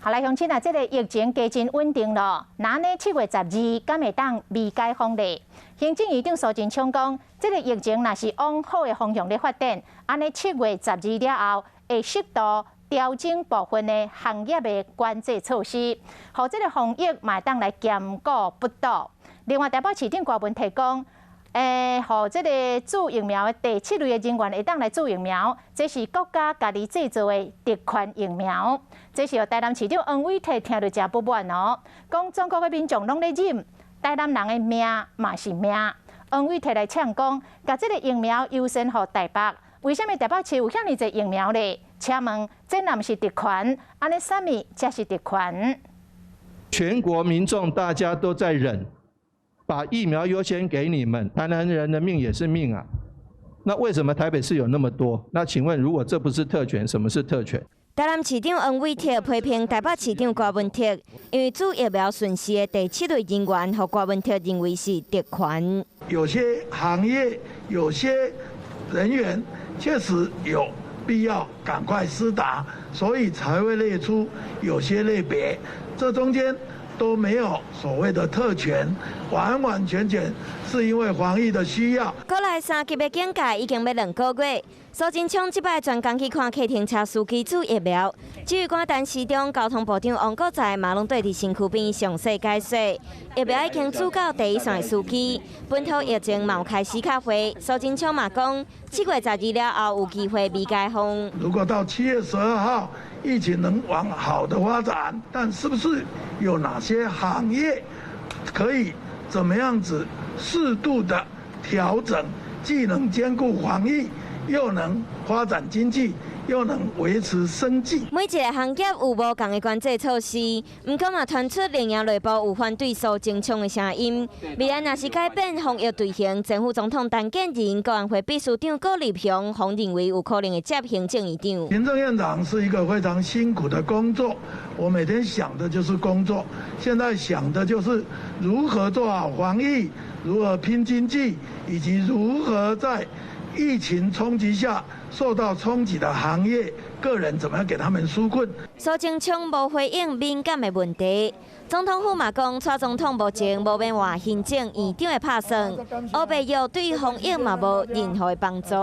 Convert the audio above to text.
好來，鄉親啊，這個疫情加真穩定咯。那呢7月12，敢會當微解封咧？行政院長蘇貞昌講，這個疫情若是往好的方向咧發展，按呢7月12了後，會適度調整部分的行業的管制措施，予這個防疫嘛會當來兼顧不倒。另外，台北市長柯文哲講，予這個注疫苗的第七類的人員會當來注疫苗，這是國家家己製造的特權疫苗。這是予台南市長黃偉哲聽著誠不滿哦，講全國的民眾攏咧忍，台南人的命嘛是命。黃偉哲來嗆講，共這個疫苗優先予台北，為啥物台北市有遐爾濟疫苗咧？請問這若毋是特權，按呢啥物才是特權？全國民眾大家都在忍，把疫苗優先給你們，台南人的命也是命啊。那為什麼台北市有那麼多？那請問，如果這不是特權，什麼是特權？台南市長黃偉哲批評台北市長柯文哲，因為注疫苗順序的第七類人員，予柯文哲認為是特權。有些行業、有些人員確實有必要趕快施打，所以才會列出有些類別。這中間都沒有所謂的特權，完完全全是因為防疫的需要。國內三級的警戒已經欲2個月，蘇貞昌這擺專工去看客停車司機注疫苗。至於關陳時中、交通部長王國材嘛攏綴佇身軀邊詳細解說，疫苗已經注到第一線司機，本土疫情嘛有開始較緩。蘇貞昌嘛講，7月12了後有機會微解封。如果到7月12號，疫情能往好的發展，但是不是有哪些行業可以怎麼樣子適度的調整，既能兼顧防疫，又能發展經濟，又能維持生計？每一個行業有無仝的管制措施，毋過嘛傳出林業內部有反對蘇貞昌的聲音。未來若是改變防疫隊形，前副總統陳建仁、國安會秘書長郭立雄，予認為有可能會接行政院長。行政院長是一個非常辛苦的工作，我每天想的就是工作，現在想的就是如何做好防疫，如何拼經濟，以及如何在疫情衝擊下受到衝擊的行業、個人，怎麼樣給他們紓困？蘇貞昌無回應敏感的問題。總統府嘛講，蔡總統目前無欲換行政院長的拍算，烏白藥對防疫嘛無任何的幫助。